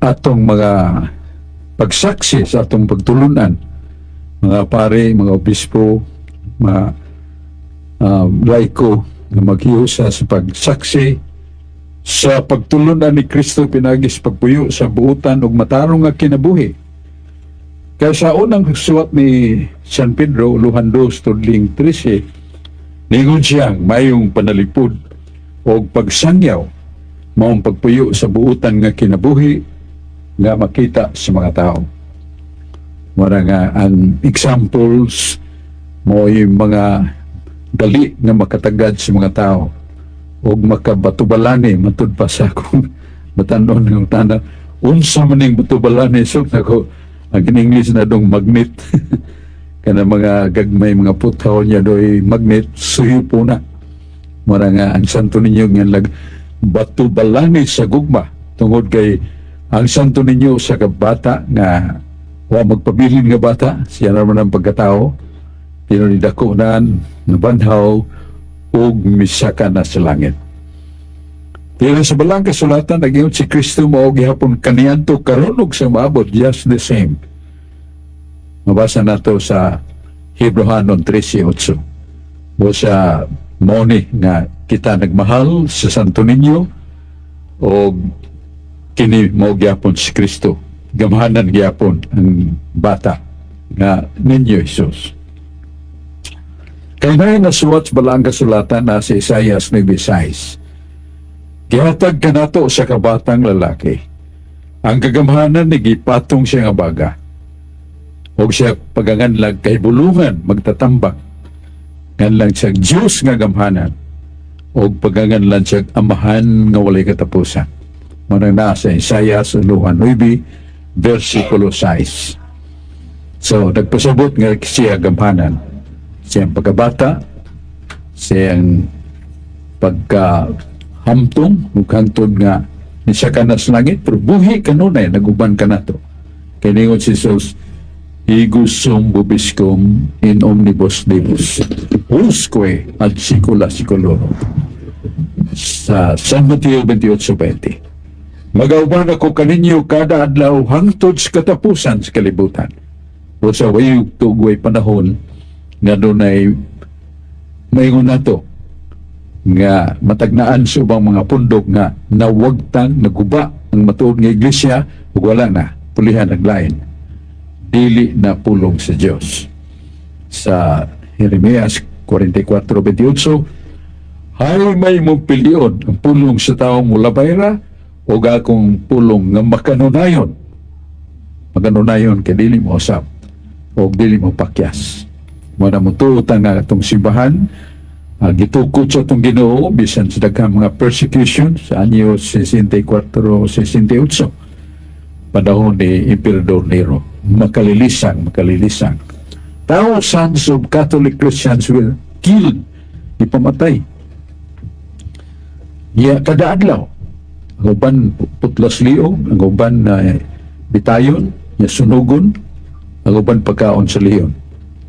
Atong mga pagsaksi sa atong pagtulunan, mga pare, mga obispo, mga laiko nga maghiusa sa pagsaksi sa pagtulunan ni Kristo pinaagi sa pagpuyo sa buutan ug matarong nga kinabuhi. Kaya sa unang suwat ni San Pedro, Luhan 2, tudling 13, ningon siyang mayong panalipod o pagsangyaw maong pagpuyo sa buutan nga kinabuhi nga makita sa mga tao. Mura nga ang examples mo yung mga dali nga makatagad sa mga tao og makabatubalani. Matud pa sa akong batanon ng tana, unsa man ning batubalani? So nako, ang in English na dong magnet, kana mga gagmay mga puthaw niya doy magnet suyo po na. Mura nga ang Santo Niño nga lag batubalani sa gugma, tungod kay ang Santo Niño sa kabata nga wa magpabilin nga bata, siya naman ang pagkatao, pero nidakunan, nabanhaw ug misaka na sa langit. Pero sa balang kasulatan, nag-ingon si Kristo mao gihapon kaniadto, karon ug sa maabot, just the same. Mabasa nato sa Hebreohanon 13:8. Mo sa mao ni nga kita nagmahal sa Santo Niño o kini mao gyapon si Kristo. Gamhanan gyapon ang bata nga Niño Jesus. Kay na nasuwat sa balang kasulatan na si Isaias 9:6. Gihatag kanato sa kabatang lalaki. Ang kagamhanan ni gipatong siya nga baga. Og siya paganganlag kay bulungan magtatambak. Nganlan siya Diyos nga gamhanan. Og paganganlan siya Amahan nga walay katapusan. Manang nasa Isaias uluhan 9, versikulo 6. So, nagpasabot nga siya gamhanan. Siyang pagkabata, siyang pagkahamtong, ug hangtod nga nisaka na sa langit, pero buhi kanunay, naguban kanato. Kay ningon si Jesus, "Ego sum vobiscum in omnibus diebus, usque ad saecula saeculorum." Sa San Mateo 28:20. Magauban ako kaninyo kada adlaw hangtod sa katapusan sa kalibutan. O sa way tugway panahon nga dunay maingon nato nga matagnaan sa ubang mga pundok nga nawagtang, naguba ang matuod nga iglesia ug wala na pulihan naglain, dili na pulong sa Dios. Sa Jeremias 44:28, "Hay may mong pilion, ang pulong sa taong mulabay ra o akong pulong nga makanunayon." Makanunayon kay dili mo usab o dili mo pakyas. Mo na mo tuotan nga atong simbahan gitukod sa atong Ginoo bisan sa daghang mga persecution sa anyo 64, 68, panahon ni Emperador Nero. Makalilisang, makalilisang. Thousands of Catholic Christians were killed, ipamatay. Ya, kada adlaw. Ang uban putlas liog, ang uban na bitayon, ya sunugon, ang uban pagkaon sa leon.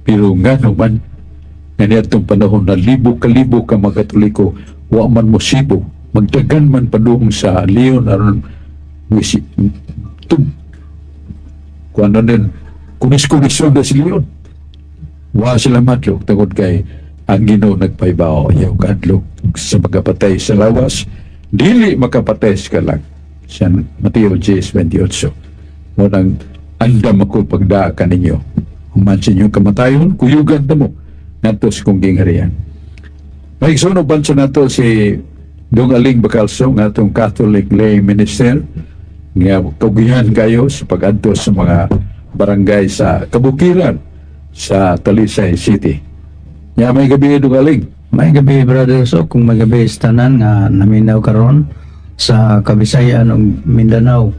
Pero nga naman, nga niadtong panahon na libo ka libo ka mga Katoliko, wa man mo sibo, magdagan man padung sa leon aron wisi, tub, kung ano din, kunis-kunis na si leon. Wa sila madlok tungod kay ang Ginoo nagpaybaw, ayaw kadlok sa magapatay sa lawas, dili makapatay sa kalag. Sa Mateo 10:28. Walang andam ako pagdaa kaninyo. Human sa inyong kamatayon, kuyugan ta mo ngadto sa kong gingharian. May igsoon sa nato si Dong Aling Bacalso nga atong Catholic lay minister nga kaugihan kayo sa pag-adto sa mga barangay sa kabukiran sa Talisay City. Nya may gabi, Dong Aling. May gabi, brother. So kung may gabi sa tanan nga naminaw karon sa Kabisayan ug Mindanao,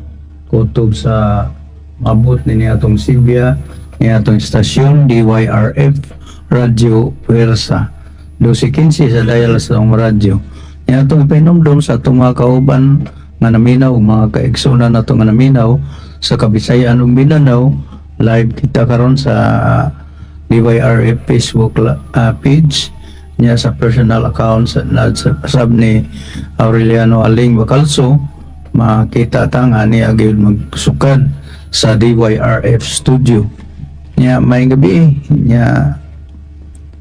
kutob sa maabot ni atong Sibya ni atong istasyon DYRF Radyo Puwersa 1215 sa dial sa atong radyo. Ni atong ipahinumdom sa atong mga kauban nga naminaw ug mga kaigsunan nato nga naminaw sa Kabisayan ug Mindanao, live kita karon sa DYRF Facebook page niya, sa personal account sa, na, sa sab ni Aureliano Aling Bacalso. Makita ta nga niya gyud magsukad sa DYRF studio. Nya may gabi nya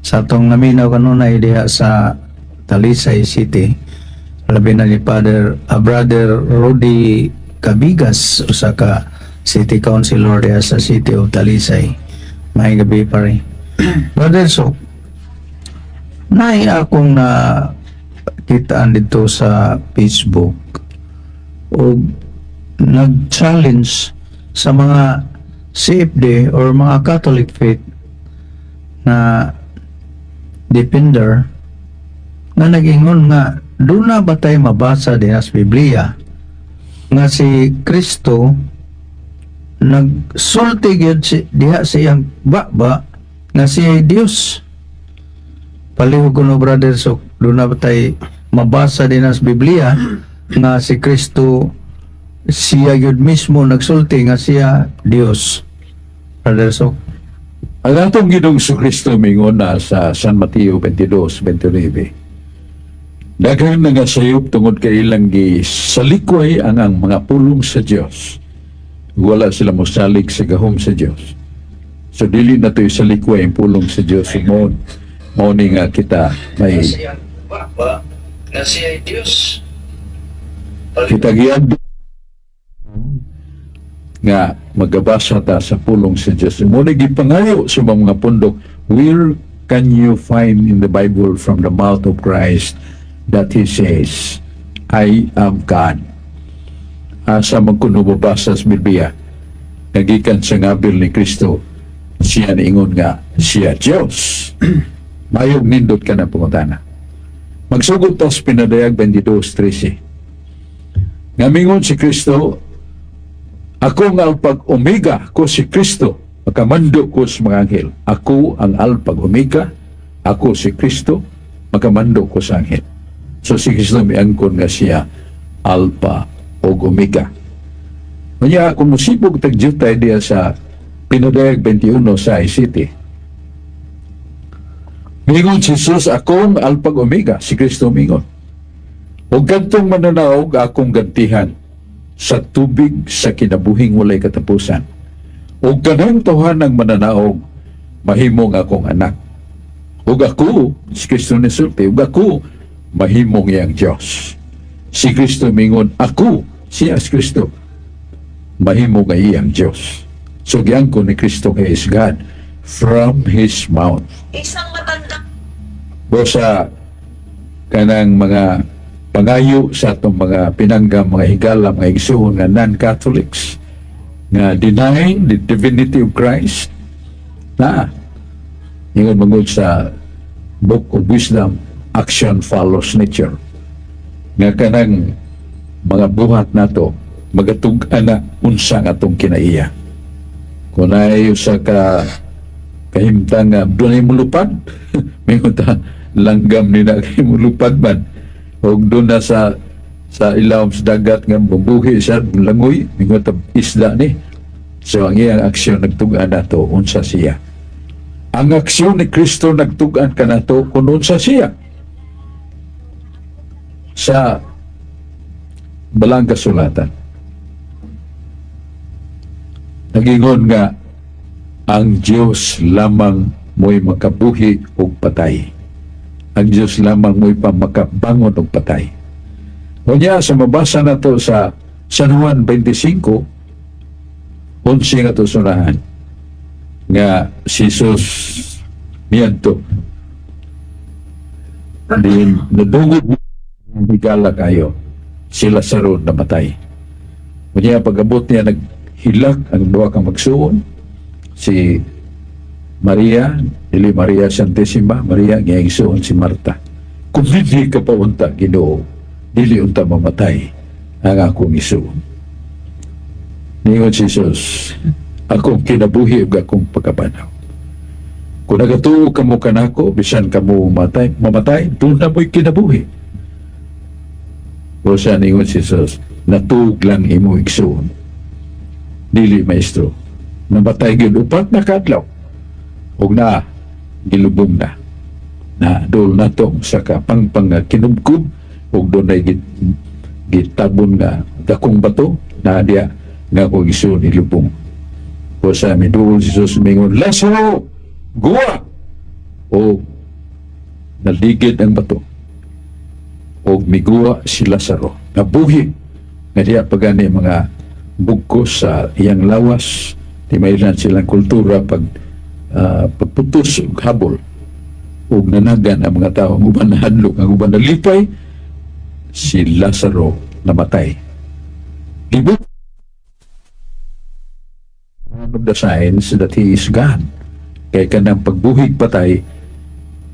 sa atong naminaw kanunay diha sa Talisay City, labi na ni Father Brother Rudy Cabigas, usa ka city councilor diha sa City of Talisay. May gabi, pare. Brother, so naay akong na kitaan dito sa Facebook o nag-challenge sa mga CFD or mga Catholic faith na defender nga nag-ingon nga duna ba tay mabasa din sa Biblia nga si Kristo nagsulti gyud diha sa iyang baba nga siya ay Dios? Palihog kuno, brother, so duna ba tay mabasa din sa Biblia nga si Kristo siya gyud mismo nagsulti nga siya Dios, brother? So Ang atong Ginoong Kristo mingon na sa San Mateo 22:29. Daghan na nga sayop tungod kay ilang gisalikway ang mga pulong sa Dios. Wala sila mosalig sa gahom sa Dios. So dili na to salikway ang pulong sa Dios mo mao ni nga kita may nga siya Dios. Kita giyag nga magabasa ta sa pulong sa Dios. Mo ni gipangayo sa mga pundok, where can you find in the Bible from the mouth of Christ that He says, "I am God"? Asa man kuno mabasa sa Biblia nagikan sa ngabil ni Kristo siya niingon nga siya Dios? Mayog nindot ka na pangutana. Magsugod ta sa Pinadayag 22:13. Nga mingon si Kristo, "Ako ang Alpha ug Omega, ako si Kristo, makamando ko sa mga anghel." Ako ang Alpha ug Omega, ako si Kristo, makamando ko sa anghel. So si Kristo miangkon nga siya Alpha ug Omega. Kanya kung musibog tag jutay diya sa Pinadayag 21 sa ICT. Mingon si Jesus, "Ako ang Alpha ug Omega," si Kristo mingon. "Ug kadtong mananaog akong gantihan sa tubig sa kinabuhing walay katapusan. Ug kanang tawhan ang mananaog mahimong akong anak. Ug ako," si Kristo nisulti, "ug ako mahimong iyang Dios." Si Kristo mingon, ako, siya si Kristo, mahimong nga iyang Dios. So giangkon ni Kristo kay is God from His mouth. Isang matanda O sa kanang mga pangayo sa atong mga pinanggam, mga higala, mga igsuon nga non-Catholics nga denying the divinity of Christ na ingon mangod sa Book of Wisdom, action follows nature, nga kanang mga buhat nato magatug-an na unsa ang atong kinaiya. Kung naay usa ka kahimtang nga dunay mulupad, mingon ta, langgam ni na kay mulupad man, og doon na sa ilawom sa dagat nga mabuhi siya, langoy, mingon ta, isda ni. So ang iyang aksyon nagtug-an nato unsa siya. Ang aksyon ni Kristo nagtug-an kanato kung unsa siya sa Balang Kasulatan. Nagingon nga ang Diyos lamang mo'y makabuhi og patay. Ang Diyos lamang mo'y pamakabangon og patay. Unya sa mabasa nato sa San Juan 25, 11 nga sunahan nga si Jesus miadto din nadungog higala kayo si Lazaro namatay. Unya pag-abot niya, naghilak ang duha ka magsuon, si Maria, dili Maria Santissima, Maria nga igsuon si Marta. "Kung dili ka pa unta, Ginoo, dili unta mamatay ang akong isuon." Ningon si Jesus, "Akong kinabuhi ug akong pagkabanhaw. Kung nagatuo kamo kanako, bisan kamo mamatay, mamatay, duna mo'y kinabuhi." O siya ningon si Jesus, "Natuog lang imo igsuon." "Dili, maestro. Namatay gyud 4 na kadlaw. Ug na gilubong na. Na dol natong sa kapangpang nga kinubkob ug dunay Gitabon nga dakong bato na diya nga akong igsoon ilubong. O sa miduol si Jesus, mingon, "Lazaro, guwa!" O naligid ang bato. O miguwa si Lazaro. Nabuhi. Nga diya pa gani mga bugkos sa iyang lawas. Di mailan silang kultura pag pagputos og habol ug nanagan ang mga tao, ang uban nahadlok, ang uban nalipay. Si Lazaro namatay. Libot. One of the signs that he is God. Kay kanang pagbuhig patay,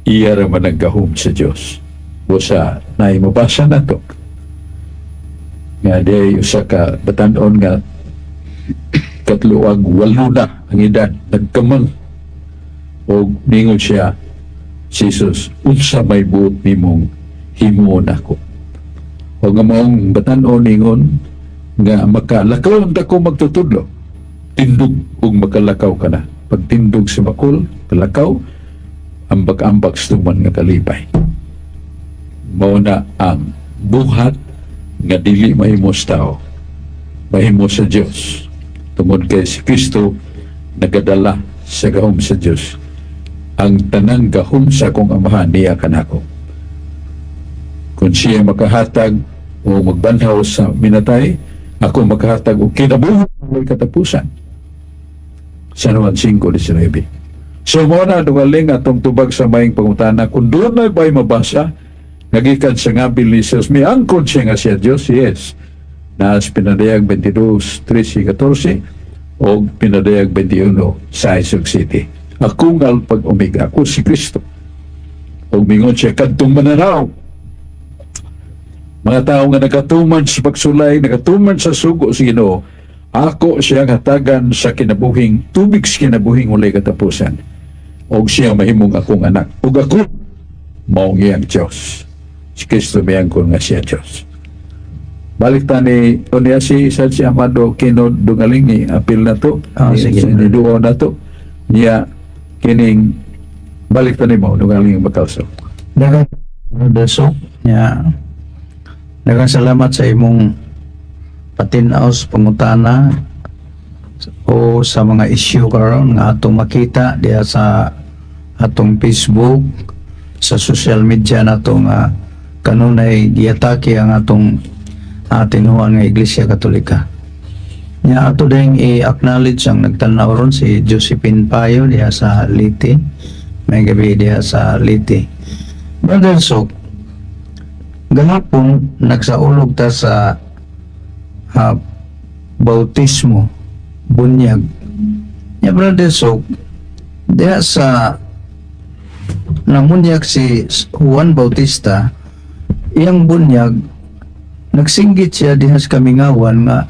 iya ra man ang gahom sa Dios. Busa naay mabasa nato nga di usa ka batan-on nga 38 na ang edad, nagkamang, og ningon siya, si Jesus, "Unsa may buot nimong himuon ako?" O nga maong batan-on ningon nga, "Makalakaw unta ko, magtutudlo. Tindog ug makalakaw ka na." Pagtindog sa bakol, kalakaw, ambak-ambak sa tuman nga kalipay. Mao na ang buhat nga dili mahimo sa tao, mahimo sa Dios. Tungod kay si Kristo nagadala sa gahom sa Dios. "Ang tanang gahom sa akong Amahan niya kanako." Kung siya makahatag o magbanhaw sa minatay, ako makahatag og kinabuhi may katapusan. San Juan 5:19. So mao na, dugaling, atong tubag sa maayong pangutana kung doon ba'y mabasa nga gikan sa ngabil ni Jesus, miangkon siya nga siya Diyos? Yes. Naas Pinadayag 22, 13, 14 o Pinadayag 21 sa ug 7. "Ako nga Alpha ug Omega, ako si Kristo." Og mingon siya kadtong mananaw. Mga tao nga nagatuman sa pagsulay, nagatuman sa sugo sa Ginoo, ako siyang hatagan sa kinabuhing tubig sa kinabuhing walay katapusan. Og siya mahimong akong anak. Og ako maong iyang Diyos. Si Kristo miyangkon nga siya Diyos. Balik ta ni unya si sad si Amado Kino, dungaling ni apil na to. Ah, sige. Ni duo na to. Niya kining balik ta nimo, dungaling Bakalso. Daghang, Brother Sok, ya. Daghang salamat sa imong patinaw sa pangutana o sa mga issue karon nga atong makita diha sa atong Facebook, sa social media nato nga kanunay giatake ang atong tinuohan nga Iglesia Katolika. Nya ato ding i-acknowledge ang nagtan-aw ron, si Josephine Payo diha sa Leyte. May gabi diha sa Leyte. Brother Sok, gahapon nagsaulog ta sa bautismo, bunyag. Ya, Brother Sok, diha sa namunyag si Juan Bautista, iyang bunyag, nagsinggit siya diha sa kamingawan nga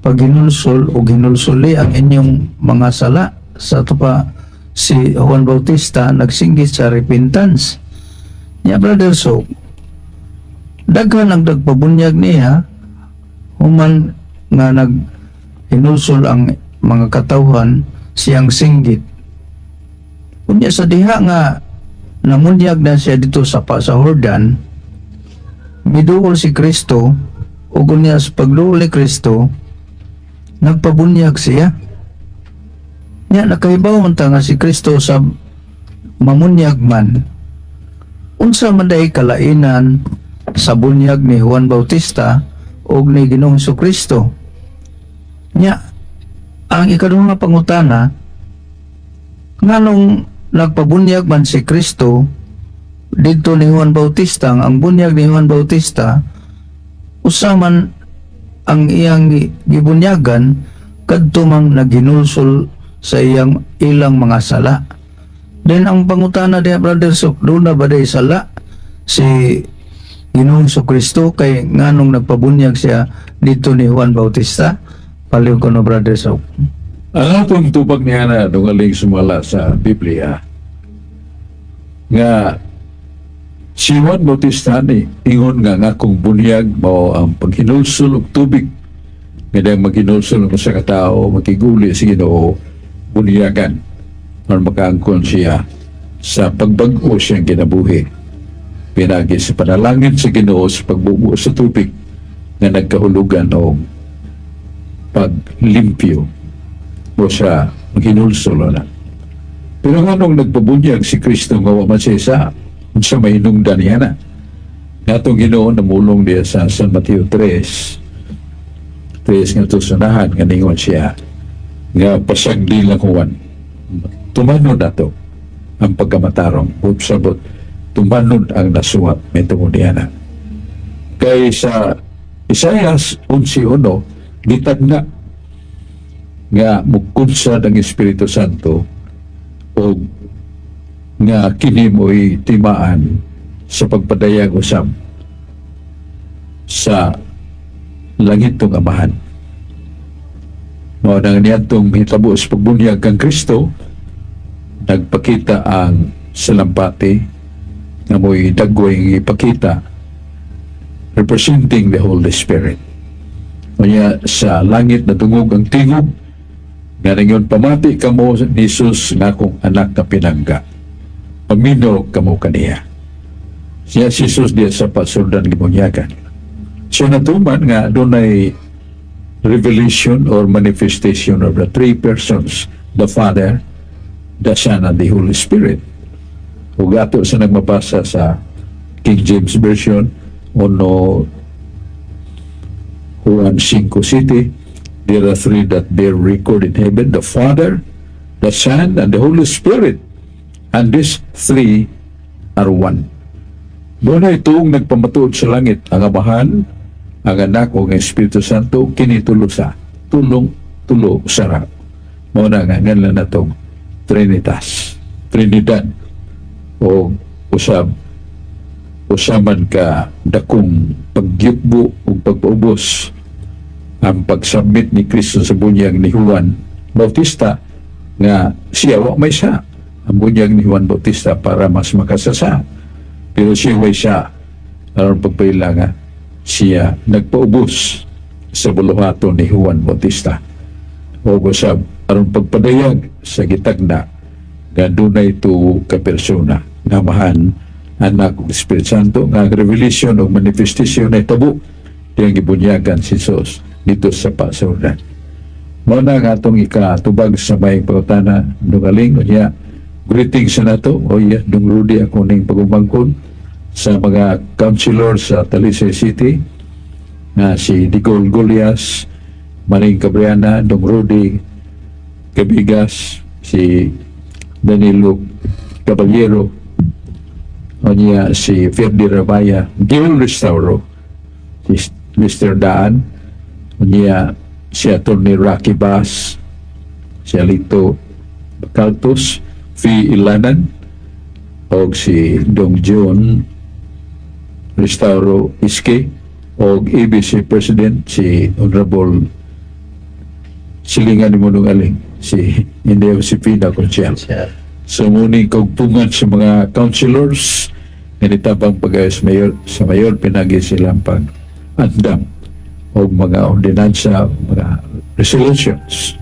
paghinulsol o hinulsuli ang inyong mga sala. Sa ato pa si Juan Bautista nagsinggit sa repentance. Ya, Brother So, daghan ang nagpabunyag niya human nga nag hinulsol ang mga katawhan siyang singgit. Unya sa diha nga namunyag na siya dito sa Jordan, miduol si Kristo ug unya sa pagduol ni Kristo nagpabunyag siya. Nya nakahibaw man ta nga si Kristo sa mamunyag man. Unsa man day kalainan sa bunyag ni Juan Bautista ug ni Ginoong Kristo? Nya ang ikaduha nga pangutana, nganong nagpabunyag man si Kristo didto ni Juan Bautista, ang bunyag ni Juan Bautista usa man ang iyang gibunyagan kadto mang naghinulsol sa iyang ilang mga sala? Then ang pangutana diha, Brother Sok, duna ba day sala si Ginoong Kristo kay nganong nagpabunyag siya dito ni Juan Bautista? Palihog ko no, Brother Sok. Ang atong tubag niya na, dungaling, sumala sa Biblia nga si Juan Bautista ni ingon nga nga kung bunyag mao ang paghinulsol og tubig, nga dahil maghinulsol ang usa ka tawo makiguli sa Ginoo, bunyagan aron makaangkon siya sa pagbag-o siyang kinabuhi pinagi sa panalangin sa Ginoo sa pagbubo sa tubig. Nga nagkahulugan og paglimpyo o sa maghinulsol na. Pero nganong nagpabunyag si Kristo nga wa man siya sa unsa may hinungdan niya na? Ngatong Ginoo namulong diya sa San Mateo 3 3 nga tusunahan nga ningon siya nga pasagdi lang Juan, tumanon nato ang pagkamatarong, sabot tumanon ang nasuwat may tungod niya na. Kay sa Isaias 11:1 gitagna nga mukunsad ang Espiritu Santo o nga kini mo'y timaan sa pagpadayag usab sa langitong Amahan. Mao nang niadtong hitabo sa pagbunyag kang Kristo, nagpakita ang salampati nga mo'y dagway ipakita representing the Holy Spirit. Kanya sa langit nadungog ang tingog nga ningon, "Pamati kamo ni Jesus nga akong anak nga pinangga. Paminaw kamo kaniya." Siya si Jesus diya sa pasurdan gibunyagan. Siya natuman nga dunay revelation or manifestation of the three persons, the Father, the Son, and the Holy Spirit. Ug ato sa nagmabasa sa King James Version, uno Juan 5 City, there are three that bear record in heaven, the Father, the Son, and the Holy Spirit. And these three are one. Doon itong nagpamatuod sa langit, ang Amahan, ang Anak, o ang Espiritu Santo, kini tulo sa, tulong, tulo sara. Mao na nga ngalan natong Trinitas, Trinidad, o usab, usaman ka dakong pagyukbo ug pagpaubos ang pagsubmit ni Kristo sa bunyag ni Juan Bautista nga siya wa may sa ang bunyag ni Juan Bautista para mas makasasa, pero siya way siya aron pagpaila nga siya nagpaubos sa buluhaton ni Juan Bautista o usab aron pagpadayag sa gitagna nga dunay tuo ka persona nga Amahan, Anak ug Espiritu Santo, nga ang revelation o manifestation ay tabo diyang gibunyagan si Jesus dito sa Pasurdan. Mao na ang atong ikatubag sa may pangutana, Dungaling. Unya greetings sa nato o iya Dung Rudy, ako ning pagumangkon sa mga councilor sa Talisay City nga si Nicole Golias, Maring Cabriana, Dong Rudy Cabigas, si Danilo Caballero, unya si Ferdi Rabaya, Gil Restauro, si Mr. Daan, unya si Atty. Rocky Bass, si Alito Bacaltos, Fi Ilanan, og si Dong John Restauro Iske, og ABC President si Honorable silingan ni Munong Aling, si Inday Josefina Conchel. Siya. So muni kaugpungan sa mga councilors nga nitabang pag-ayos mayor, sa mayor pinagi silang pag andam og mga ordinansa, mga resolutions.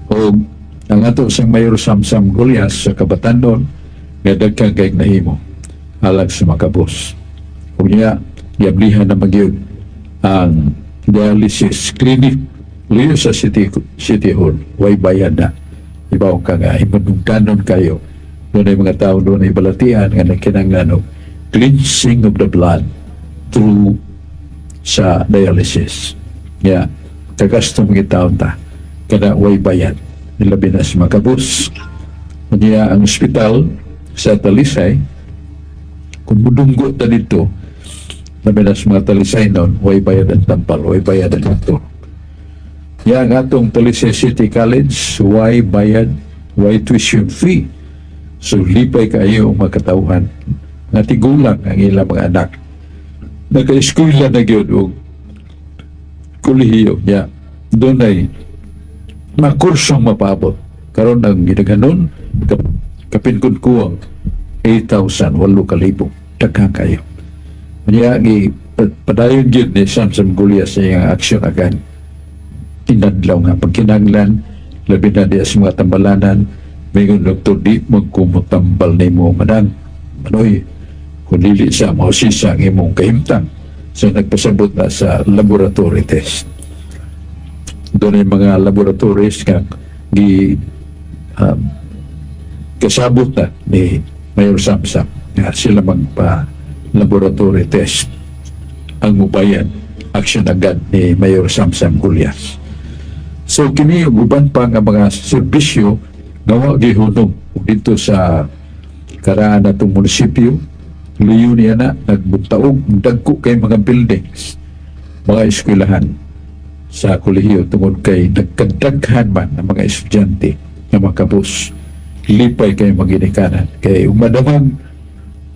O ang ato sa Mayor Samsam Golias sa Kabatandon nga dagkang kay nahimo alang sa makabos. Ug niya giablihan na magyud ang dialysis clinic liyo sa City Hall. Way bayad na. Ibaw ka nga himanungdanon kayo. Doon ay mga tao doon ay balatian nga nagkinahanglan og cleansing of the blood through sa dialysis. Ya, kagasto mga taon ta kada way bayad. Nilabi na sa makabos. Unya ang ospital sa Talisay, kung mudunggo ta dito, labi na sa mga Talisay noon, way bayad ang tampal, way bayad ang doktor. Ya, ang atong Talisay City College, way bayad, way tuition fee. So lipay kayo ang mga katawhan nga tigulang ang ilang mga anak. Naka-eskwela na gyud og kolehiyo niya. Doon ay mga kursong mapaabot. Karon ang gidaghanon, kapin kun kuwang 8,000, 8,000. Daghan kayo. Niya, gi padayon gyud ni Samson Goliath sa iyang aksyon agan. Inadlaw nga pagkinahanglan, labi na diya sa mga tambalanan, mingon doktor, "Di magkumutambal nimo, manang manoy, kung dili sa mausisa ang imong kahimtang." So nagpasabot na sa laboratory test. Doon yung mga laboratories nga gi kasabot na ni Mayor Samsam nga sila magpa laboratory test ang mubayan action agad ni Mayor Samsam Gullas. So kini ug uban pa nga mga serbisyo nga wa gihunong. Ug dito sa karaan natong munisipyo, luyo niya na nagbuntaog dagko kay mga buildings, mga eskwelahan sa kolehiyo tungod kay nagkadaghan man ang mga estudyante nga makabus. Lipay kay maginikanan kay umadamag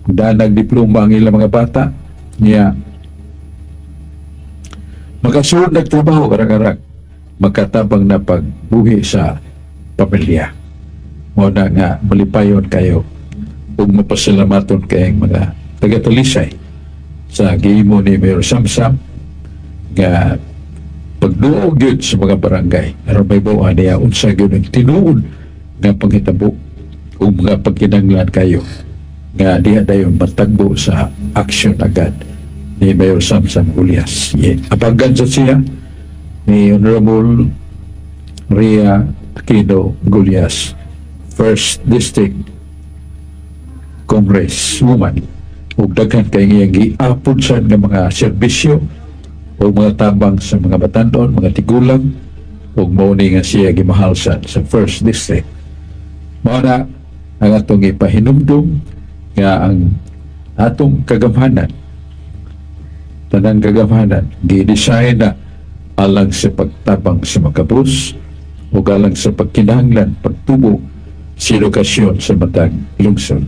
danag diploma ang ilang mga bata niya, makasulod nagtrabaho karang-arang, makatabang na pagbuhi sa pamilya. Mao na nga malipayon kayo ug mapasalamaton kayong mga taga-Talisay sa gihimo ni Mayor Samsam nga pagduog gyud sa mga barangay aron may niya unsa gyud ang tinuod nga panghitabo ug mga pagkinanglan kayo nga diha dayon matagbo sa action agad ni Mayor Samsam Gullas. Yeah. Apagan sa siya ni Honorable Ria Aquino Gullas, First District Congresswoman, ug daghan kay iyang giapod sad nga mga serbisyo o mga tabang sa mga batanon, mga tigulang, ug mao ni nga siya gimahal sa First District. Mao na ang atong ipahinumdum nga ang atong kagamhanan, tanang kagamhanan, gi-design na alang sa pagtabang sa makabus o alang sa pagkinahanglan, pagtubo sa edukasyon sa matag lungsod.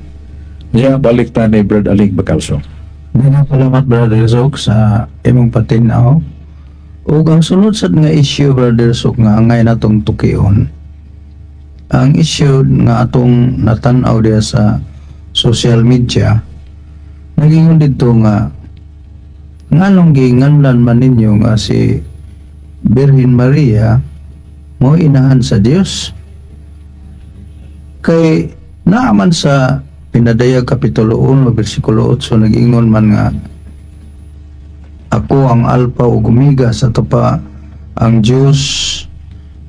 Niya, balik ta ni Brad Aling Bacalso. Daghang salamat, Brother Zok, sa imong patinaw. Ug ang sunod sad nga issue, Brother Zok, nga angay natong tukion. Ang issue nga atong natan-aw diya sa social media, nagingon didto nga nganong giinganlan man ninyo nga si Birhen Maria mo inahan sa Dios kay naaman sa Pinadayag Kapitulo 1 bersikulo 8, nag-ingon man nga ako ang Alpha ug Omega. Sa pa ang Dios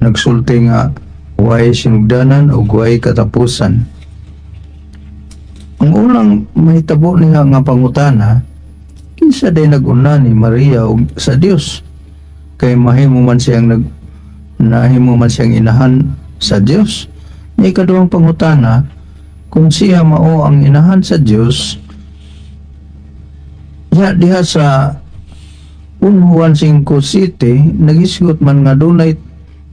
nagsulti nga way sinugdanan ug way katapusan. Ang unang mahitabo niya nga pangutana, kinsa day nag-una, ni Maria ug sa Dios, kay mahimo man siyang nag nahimo man siyang inahan sa Dios? Ni ikaduhang pangutana, kung siya mao ang inahan sa Dios, ya diha sa 1 Juan 5:7 nagisgot man nga dunay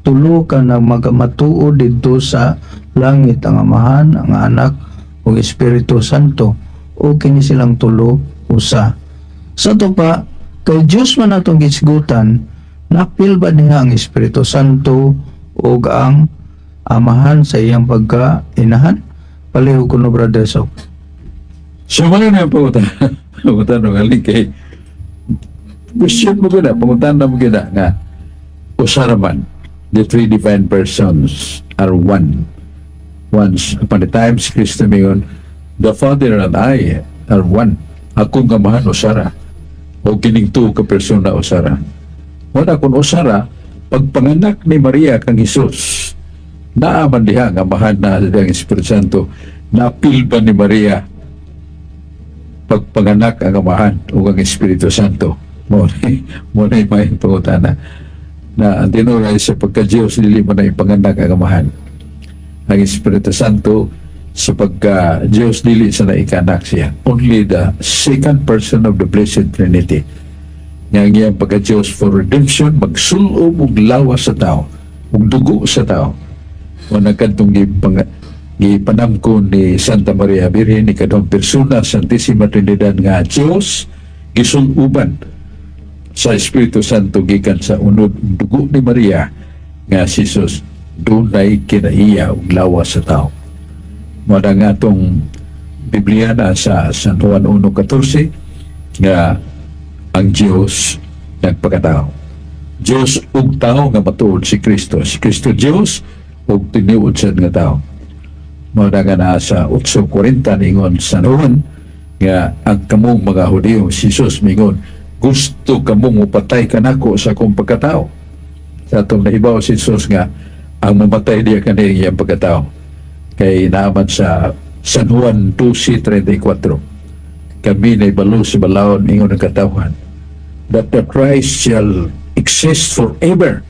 tulo ka na magamatuod didto sa langit, ang Amahan, ang Anak ug Espiritu Santo, o kini silang tulo usa. Sa to pa, kay Dios man atong gisgutan, napil ba niya ang Espiritu Santo ug ang Amahan sa iyang pagka-inahan? Palihog kuno, Brother Sok. So mga na pangutan, pangutan ng aling kay question mo gina, pangutan na mo gina nga usa man, the three divine persons are one. Once upon a time, si Kristo mingon, "The Father and I are one." Akong Amahan usara. O kining tuo ka persona usara. Wala kung usara, pagpanganak ni Maria kang Jesus, naaman diha ang Amahan na ang Espiritu Santo, napil ba ni Maria pagpanganak ang Amahan o ang Espiritu Santo? Mo na may pangutana na ang tinuod sa pagka-Diyos, dili mo na ipanganak ang Amahan. Ang Espiritu Santo sa pagka-Diyos, dili sa naikanak siya. Only the second person of the Blessed Trinity. Nga ang iyang pagka-Diyos for redemption, magsulob og lawas sa tao, ug dugo sa tao. O nagkantong gipanamko ni Santa Maria Birhen, ni kadong persona Santissima Trinidad nga Diyos, gisuloban sa Espiritu Santo gikan sa unod dugo ni Maria nga si Jesus dunay kinaiya ug lawas sa tao. Mao na nga atong Biblia na sa San Juan 1:14 nga ang Diyos nagpakatao. Diyos ug tao nga matuod si Kristo. Si Kristo Diyos ug tinuod sad nga tao. Mao na nga naa sa 8:40 ningon San Juan nga ang kamong mga Hudiyo, si Jesus mingon, Gusto kamo mopatay kanako sa akong pagkatao. Sa atong nahibaw si Jesus nga ang mamatay diya kani iyang pagkatao. Kay naaman sa San Juan 12:34. Kami nahibalo sa balaod ingon ng katawhan that the Christ shall exist forever.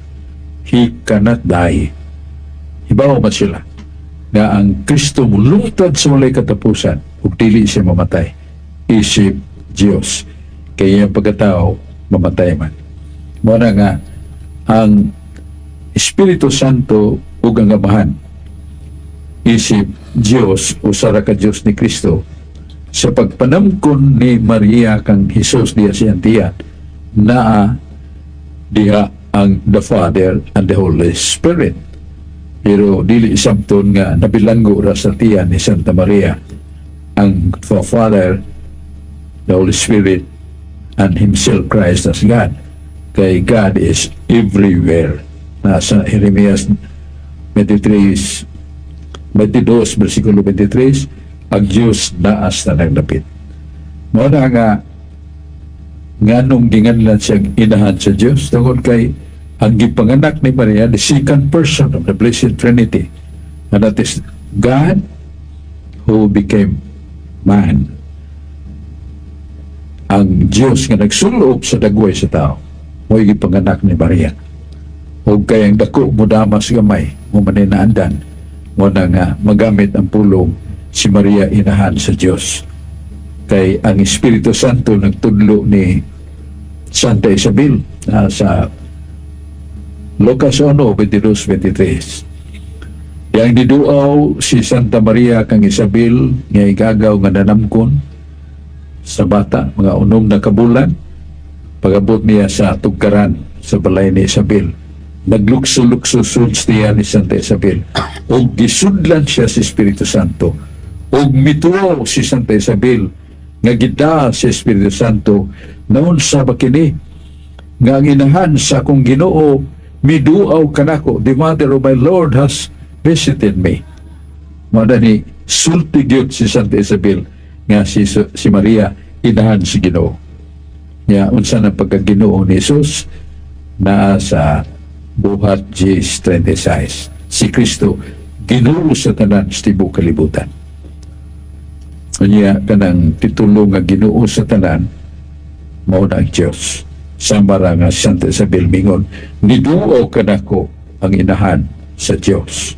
He cannot die. Hibaw man sila nga ang Kristo mulungtad sa walay katapusan ug dili siya mamatay isip Diyos, kay iyang pagkatao mamatay man. Mao na nga ang Espiritu Santo ug ang Amahan isip Diyos, usa ra ka Diyos ni Kristo. Sa pagpanamkon ni Maria kang Hesus diha sa iyang tiyan, naa diha ang the Father and the Holy Spirit, pero dili samton nga nabilanggo ra sa tiyan ni Santa Maria ang the Father, the Holy Spirit, and Himself Christ as God. Kay God is everywhere. Nasa Jeremias 23, 22, versikulo 23, ang Diyos naa sa tanang dapit. Mao na nga nganong ginganlan siyang inahan sa Diyos, tungod kay ang gipanganak ni Maria, the second person of the Blessed Trinity, and that is God who became man, ang Diyos nga nagsulob sa dagway sa tao, mo'y gipanganak ni Maria. Ug kay ang dako modama sa gamay, mao man naandan, mao na nga magamit ang pulong si Maria inahan sa Diyos, kay ang Espiritu Santo nagtudlo ni Santa Isabel sa Lucas 1:22-23. Yang diduaw si Santa Maria kang Isabel nga igagaw nga nanamkon sa bata, mga 6 na kabulan. Pagabot niya sa tugkaran sa balay ni Isabel, naglukso-lukso sud niya ni Santa Isabel ug gisudlan siya sa Espiritu Santo, ug mituo si Santa Isabel nga gida si Espiritu Santo: "Naunsa ba kini nga ang inahan sa akong Ginoo miduaw kanako? The mother of my Lord has visited me." Mao ni sulti gyud si Santa Isabel nga si Maria inahan si Ginoo. Nya unsa na pagka-Ginoo ni Jesus naa sa Buhat 10:36. Si Kristo Ginoo sa tanan sa tibuok kalibutan. Unya kanang titulo nga Ginoo sa tanan, mao na ang Dios. Sama ra nga Santa Isabel mingon, "Niduaw kanako ang inahan sa Dios."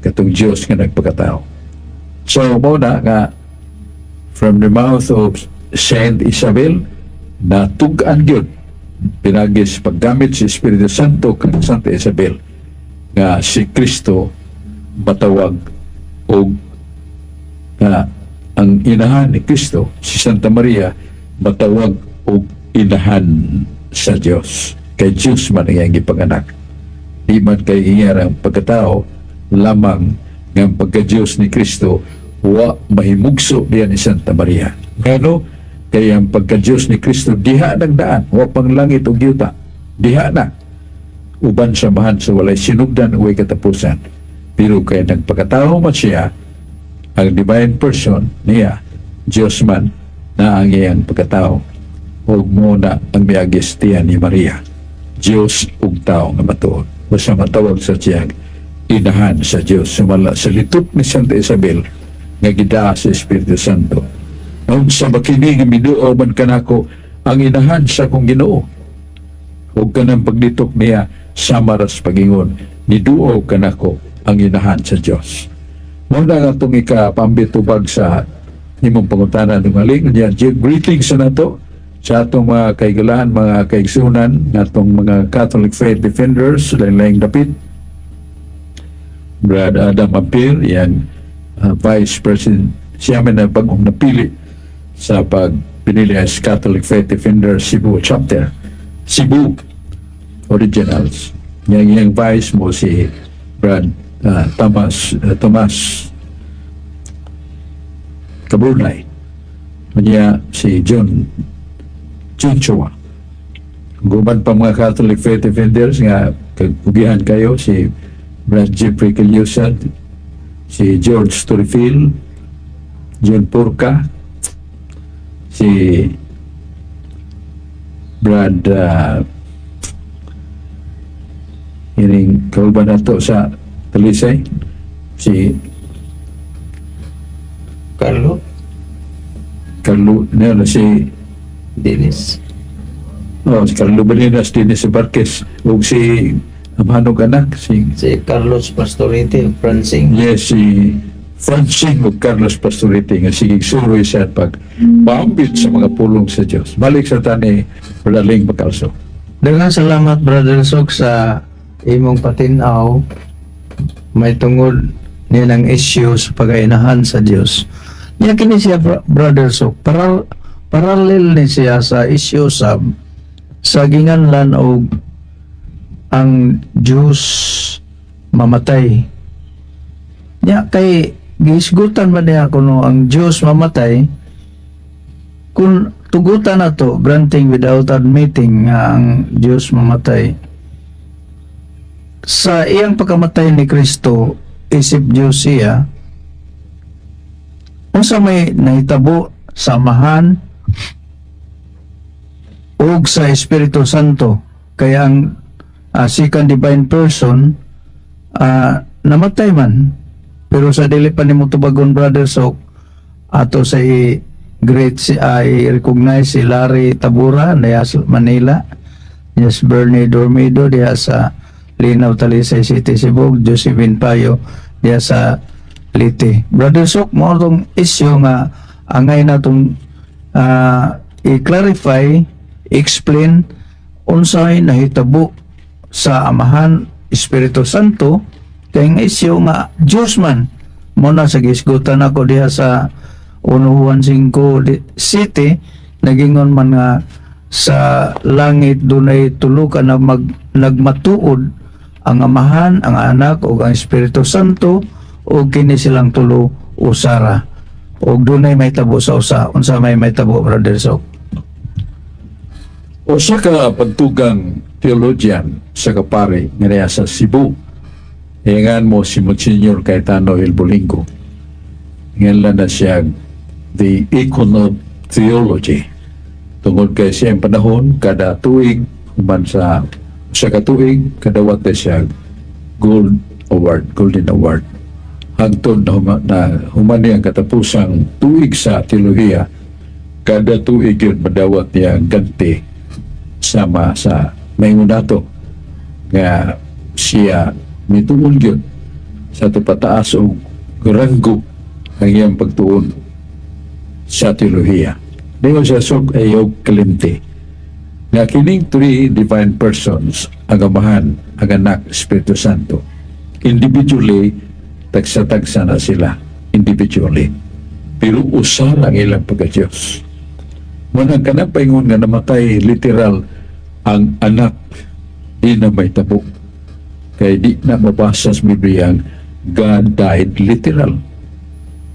Katong Dios nga nagpakatao. So mao na nga from the mouth of Saint Isabel na tug-an gyud pinaagi sa paggamit sa Espiritu Santo kang Santa Isabel nga si Kristo matawag og nga ang inahan ni Kristo, si Santa Maria, matawag og inahan sa Dios, kay Dios man ang iyang gipanganak. Di man kay iya ang pagkatao lamang, nga ang pagka-Dios ni Kristo wa mahimugso diyan ni Santa Maria. Ngano? Kay ang pagka-Dios ni Kristo diha nagdaan, wa pang langit ug yuta, diha na uban sa Amahan sa walay sinugdan o katapusan. Pero kay nagpakatao man siya, ang divine person niya, Diyos man na ang iyang pagkatao, ug mao na ang miagi sa tiyan ni Maria, Diyos ug tao nga matuod. Basta matawag sa siyang inahan sa Diyos sumala sa litok ni Santa Isabel nga gidaa sa Espiritu Santo. "Unsa ba kini nga miduaw man kanako ang inahan sa akong Ginoo?" Ug kanang paglitok niya sama ras pagingon, "Niduaw kanako ang inahan sa Dios." Mao na nga itong ikapambitubag sa imong pangutana ng aling niya. Greetings sa nato sa atong mga kaigalaan, mga kaigsunan, atong mga Catholic Faith Defenders, lain-laing dapit. Brad Adam Ampir, yan, Vice President, siya man na bagong napili sa pagpinili as Catholic Faith Defender Cebu Chapter, Cebu Originals. Yang yung vice mo si Brad Thomas Kaburnay. Kanya si John John Chua. Guban pa mga Catholic Faith Defenders nga kagpugihan kayo, si Brad Jeffrey Calyusad, si George Torifil, John Porca, si Brad ining kauban nato sa Talisay, si Carlo. Carlo no, si Dennis. Oh, si Carlo Balinas, Dennis Barquez ug si amahanog anak si Si Carlos Pastorete Francing. Yes, si Francine ug Carlos Pastorete nga sige suroy sa pag paambit sa mga pulong sa Dios. Balik sa tani Brother Bacalso. Daghang salamat, Brother Sok, sa imong patin-aw may tungod nilang issue sa pagainahan sa Dios. Niya kini siya, Brother Sok, parallel ni siya sa issue sa ginganlan og ang Diyos mamatay. Nya kay gihisgutan man niya kuno ang Diyos mamatay kung tugutan na to, granting without admitting nga ang Diyos mamatay. Sa iyang pagkamatay ni Kristo isip Diyos siya, unsa may nahitabo sa Amahan ug sa Espiritu Santo? Kaya ang second divine person namatay man. Pero sa dili pa nimo tubagon, Brother Sok, ato sa i great si I recognize si Larry Tabura diha sa Manila, yes, Bernie Dormido diha sa Linaw, Talisay City, Cebu, Josephine Payo diha sa Leyte. Brother Sok, mao tong issue nga angay natong i-clarify, explain unsay nahitabo sa Amahan, Espiritu Santo, kay ang issue nga Diyos man mo na sa gisgutan ako diha sa 115 City, nagingon man nga sa langit dunay tulo ka na nagmatuod, ang Amahan, ang Anak ug ang Espiritu Santo, ug kini silang tulo usara ug dunay mahitabo sa usa. Unsa may mahitabo, Brother Sok? Usa ka pagtugang theologian sa kapare nga niya sa Cebu. Ingan mo si Monsignor Cayetano El Bolingo. Ngalan na siya The Icon of Theology. Tungod kay siya ang panahon, kada tuig, human sa usa ka tuig, kadawat na siya Gold Award, Golden Award. Hangtod na human niya ang katapusang tuig sa teolohiya, kada tuig yun madawat niya ang ganti sama sa maingon nato nga siya mituon gyud sa ato pataas og ranggo ang iyang pagtuon sa teolohiya. Ningon siya sok ayaw kalimti nga kining three divine persons, ang Amahan, ang Anak, Espiritu Santo, individually, tagsa-tagsa na sila individually. Pero usa lang ilang pagka-Diyos. Manang kanang paingon nga namatay literal ang anak, di na mahitabo. Kay di na mabasa sa Biblia ang God died literal.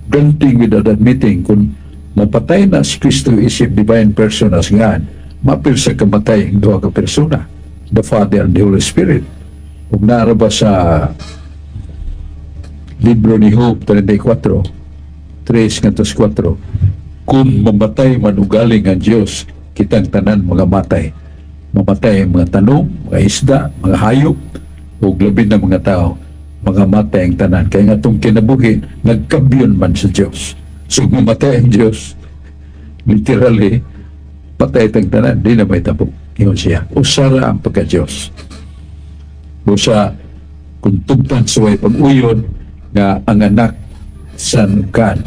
Granting without admitting, kung mapatay na si Kristo isip divine person as God, mapil sa kamatay ang duha ka persona, the Father and the Holy Spirit. Kung naara ba sa libro ni Job 34, 3 ngadto 4, kung mamatay man ugaling ang Diyos, kitang tanan mga matay. Mamatay ang mga tanom, mga isda, mga hayop, ug labi na mga tao, mga matay ang tanan. Kaya nga itong kinabuhi, nagkabyon man sa Diyos. So kung mamatay ang Diyos, literally, patay tang tanan, di na mahitabo. Ingon siya, usara ang pagka-Diyos. Busa, kung tugtan sa way pag-uyon, nga ang anak, Son of God,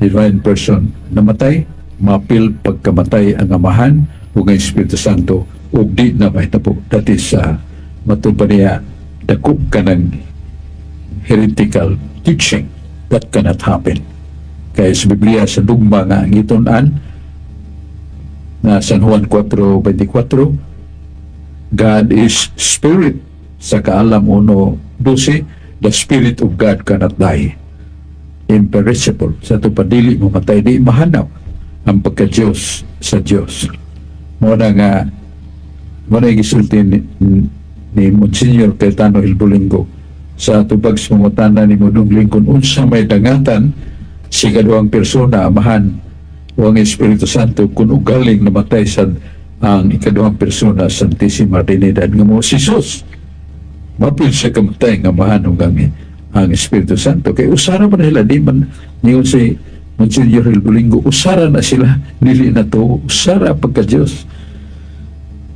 divine person, namatay, mapil pagkamatay ang Amahan ug ang Espiritu Santo ug di na mahitabo. That is, matud pa niya, dako ka ng heretical teaching. That cannot happen. Kaya sa Biblia, sa dugma nga ang itun-an, na San Juan 4:24, God is spirit. Sa Kaalam 1:12, the spirit of God cannot die. Imperishable. Sa ito padili mamatay, di mahanap ang pagka-Diyos sa Diyos. Mo na gisulti ni Monsignor Cayetano El Bolingo sa tubag sa pangutana ni Mudong Lincoln unsa may dangatan si kaduhang persona, Amahan o ang Espiritu Santo, kung ugaling namatay sa Ang ikaduhang persona sa Santissima Trinidad nga mo si Jesus. Mapil siya kamatay nga mahanong ang Espiritu Santo. Kay usara man sila, di man niyon si Monsignor Hilbulingo, usara na sila, dili na to, usara pagka Diyos.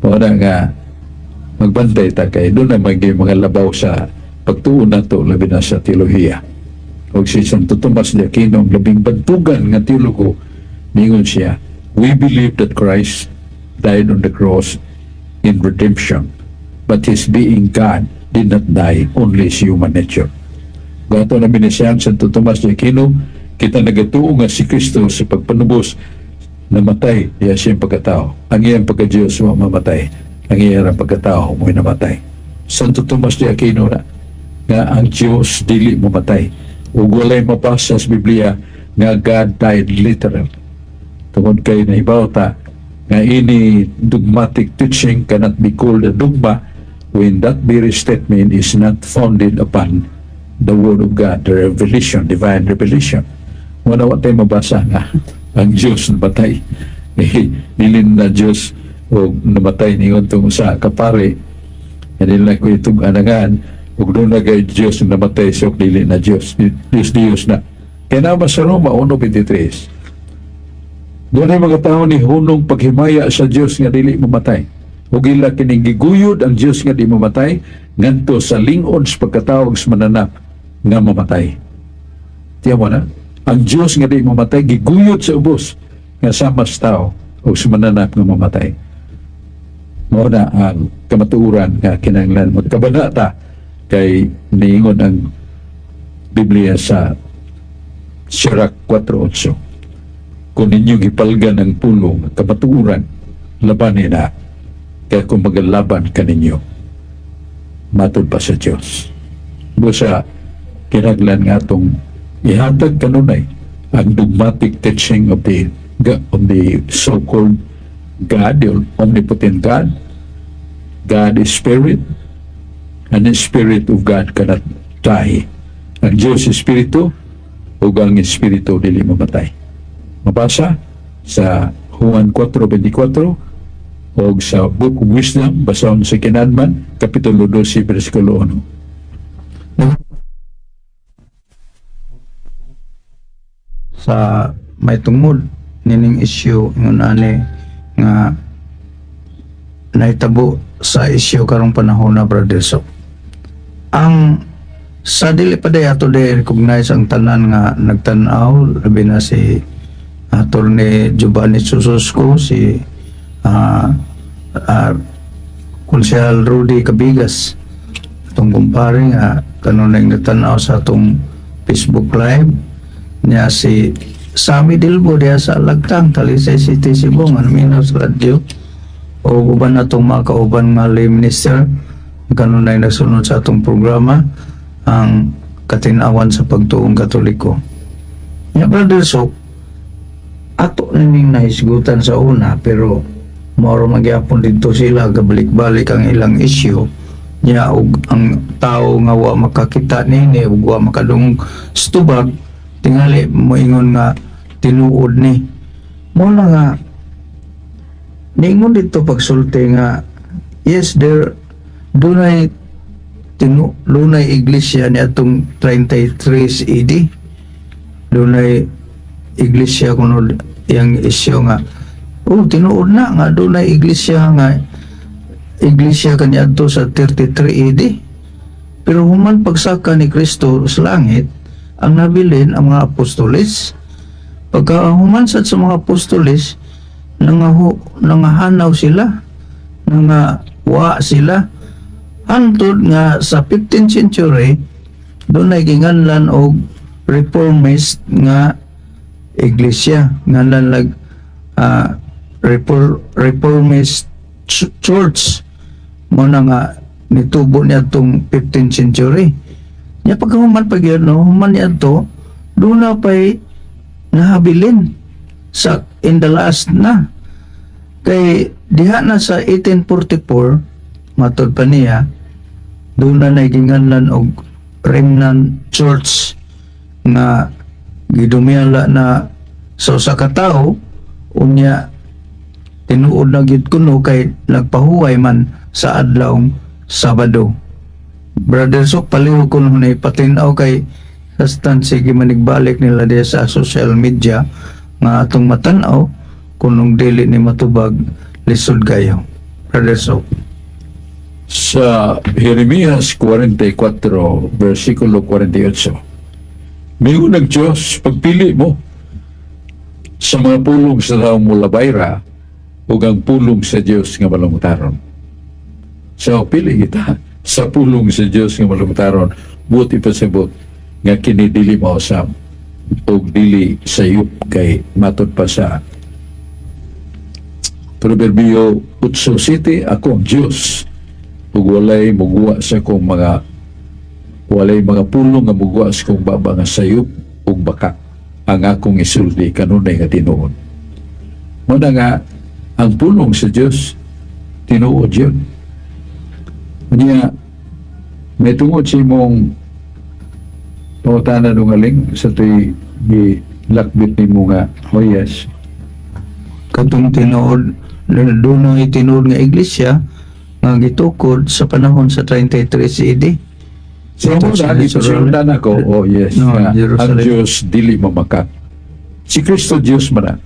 Mao nga magbantay ta kay doon na maging mga labaw sa pagtuo nato, labi na sa teolohiya. Og si Santo Tomas de Aquino, ang labing bantugan nga teologo, ningon siya, "We believe that Christ died on the cross in redemption, but his being God did not die, only his human nature." Gato na binisiyan Santo Tomas de Aquino, kita nagatuo nga si Kristo sa pagpanubos namatay diya siyang pagkatao. Ang iyang pagka-Diyos wa mamatay. Ang iyang pagkatao mo'y namatay. Santo Tomas de Aquino na nga ang Diyos dili mamatay. Ug walay mabasa sa Biblia nga God died literal. Tungod kay nahibaw ta nga ini dogmatic teaching cannot be called a dogma when that very statement is not founded upon the Word of God, the revelation, divine revelation. Wala wa tayo mabasa nga ang Diyos namatay. Eh, dili na Diyos o namatay ningon tong sa kapare. Hindi na ko itong anangan ug doon na kay Diyos namatay siya, dili na Diyos. Diyos Diyos na. Kaya naman sa Roma 1:23, doon ay mga tao ni hunong paghimaya sa Diyos nga dili mamatay. Ug ila kining giguyod ang Diyos nga di mamatay ngadto sa lingon sa pagkatawag sa mananap nga mamatay. Tiyan mo na? Ang Diyos nga di mamatay giguyod sa ubos nga sama sa tao o sa mananap nga mamatay. Mao na ang kamatuoran nga kinahanglan magkabana ta kay niingon ang Biblia sa Sirach 4:8, kung ninyong hipalgan ang pulong kamatuoran, labanin na kaya kung magalaban kaninyo matud pa sa Diyos. Busa kinahanglan nga atong ihatag kanunay ang dogmatic teaching of the so-called God, the omnipotent God. God is spirit, and the spirit of God cannot die. Ang Diyos espiritu, ug ang espiritu dili mamatay. Mabasa sa Juan 4:24 o sa Book of Wisdom, basahon sa Kinanman, Kapitulo 12, versikulo 1. Sa may tungod nining issue ingon ani nga nahitabo sa issue karong panahon na, Brother. So ang sa dili pa day ato day recognize ang tanan nga nagtan-aw, labi na si Attorney Giovanni Sususco, si Konsehal Rudy Cabigas, atong kumpare nga kanunay nagtan-aw sa atong Facebook Live niya, si Sammy Dilbo diha sa Lagtang, Talisay City, Cebu, nga naminaw sa radyo, o uban atong mga kauban nga lay minister kanunay nagsunod sa atong programa, ang Katin-awan sa Pagtuong Katoliko. Nya, Brother Sok, ato nining nahisgutan sa una, pero moro magyapon dito sila gabalik-balik ang ilang issue niya, ug ang tao nga wa makakita nini ug wa makadungog sa tubag tingali moingon nga tinuod ni. Mo na nga niingon dito pagsulti nga yes, there dunay dunay iglesia ni atong 33 AD, dunay iglesia kuno. Yang isyu nga oh, tinuod na nga dunay iglesia nga iglesia kaniadto sa 33 AD, pero human pagsaka ni Kristo sa langit, ang nabilin ang mga apostoles. Pagka human sad sa mga apostoles, nangahanaw sila, nangawa sila hantod nga sa 15th century doon ay ginganlan og reformist nga iglesia, nganlan lag reformist church. Mo na nga nitubo niya tong 15th century nya. Pagka human pag yun, no, human niya to, doon na pa'y nahabilin sa in the last na kay diha na sa 1844, matod pa niya, doon na naginganlan og remnant church nga gidumiyala na sa usa ka tawo. Unya Tinuod na gyud kuno kay nagpahuway man sa adlawng Sabado. Brother Sok, palihog ko na ipatin-aw kay sastan sige manigbalik nila diya sa social media nga atong matan-aw kunong dili ni matubag, lisod kayo. Brother Sok. Sa Jeremias 44, versikulo 48. Mingon ang Diyos, pagpili mo sa mga pulong sa taong mulabayra ug ang pulong sa Dios nga malungtaron. So, pili kita sa pulong sa Dios nga malungtaron, buot ipasabot nga kini dili mausab ug dili sayop kay matud pa sa Proverbio 8:7, "Ako ang Dios ug walay muguwa sa akong mga, walay mga pulong nga muguwa sa akong baba nga sayop ug baka. Ang akong isulti kanunay nga tinuod." Mao na nga ang pulong sa Dios tinuod yun. Unya may tungod sa imong pangutana nung aling sa tuy gilakbit nimo nga, oh yes. Katong tinuod, dunay tinuod nga iglesia nga gitukod sa panahon sa 33 AD. So mo Ito na sa ipasundan ako, oh yes, No, nga ang Jerusalem. Diyos dili mamakak. Si Kristo Diyos man na.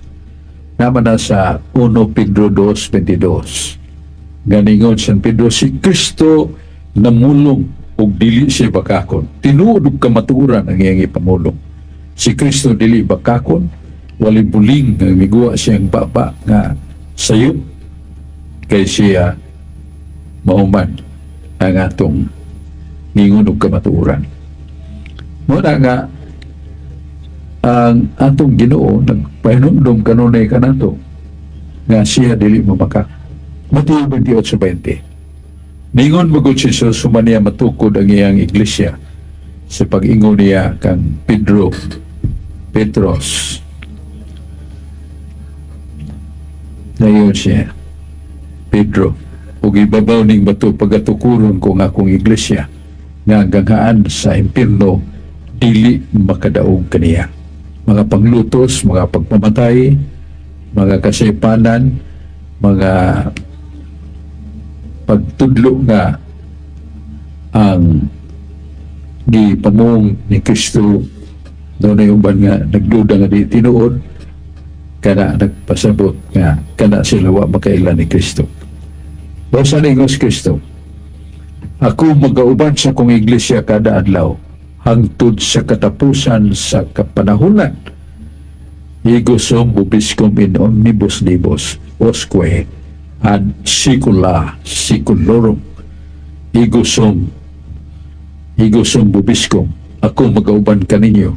Naman na sa 1 Pedro 2:22. Ganingon San Pedro, si Kristo namulong ug dili siya bakakon. Tinuod ug kamatuoran ang iyang ipamulong. Si Kristo dili bakakon, walay buling nga miguwa siyang baba nga sayop kay siya mauman ang atong ningon og kamatuoran. Mao na nga ang atong Ginoo nagpahinumdom kanunay kanato nga siya dili mamakak. Mateo 28:20. Ningon magud si Jesus human niya matukod ang iyang iglesia sa pag-ingon niya kang Pedro, Petros. Nayon siya, "Pedro, ug ibabaw ning bato pagatukuron ko ang akong iglesia nga ang ganghaan sa impierno dili makadaog kaniya." Mga panglutos, mga pagpamatay, mga kasaypanan, mga pagtudlo nga ang gipamong ni Kristo, dunay uban nga nagduda nga di tinuod, kana nagpasabot nga kana sila wa makaila ni Kristo. Basta ningon si Kristo, "Ako magauban sa kong iglesia kada adlaw hangtod sa katapusan sa kapanahunan. Ego sum vobiscum in omnibus diibus usque ad saecula saeculorum." Ego sum, ego sum vobiscum, ako magauban kaninyo,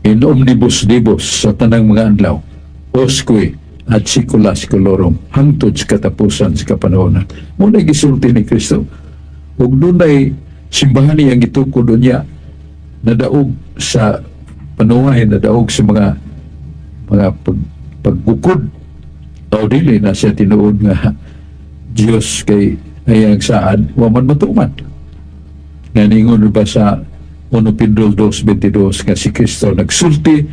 in omnibus diibus, sa tanang mga adlaw, usque ad saecula saeculorum, hangtod sa katapusan sa kapanahonan. Mao na gisulti ni Kristo. Ug dunay simbahan niyang gitukod niya nadaog sa panuhay, nadaog sa mga paggukod o dili na siya tinuod nga Diyos kay ayang saad wa man matuman. Nga ningon ba sa 1 Pedro 2:22 nga si Kristo nagsulti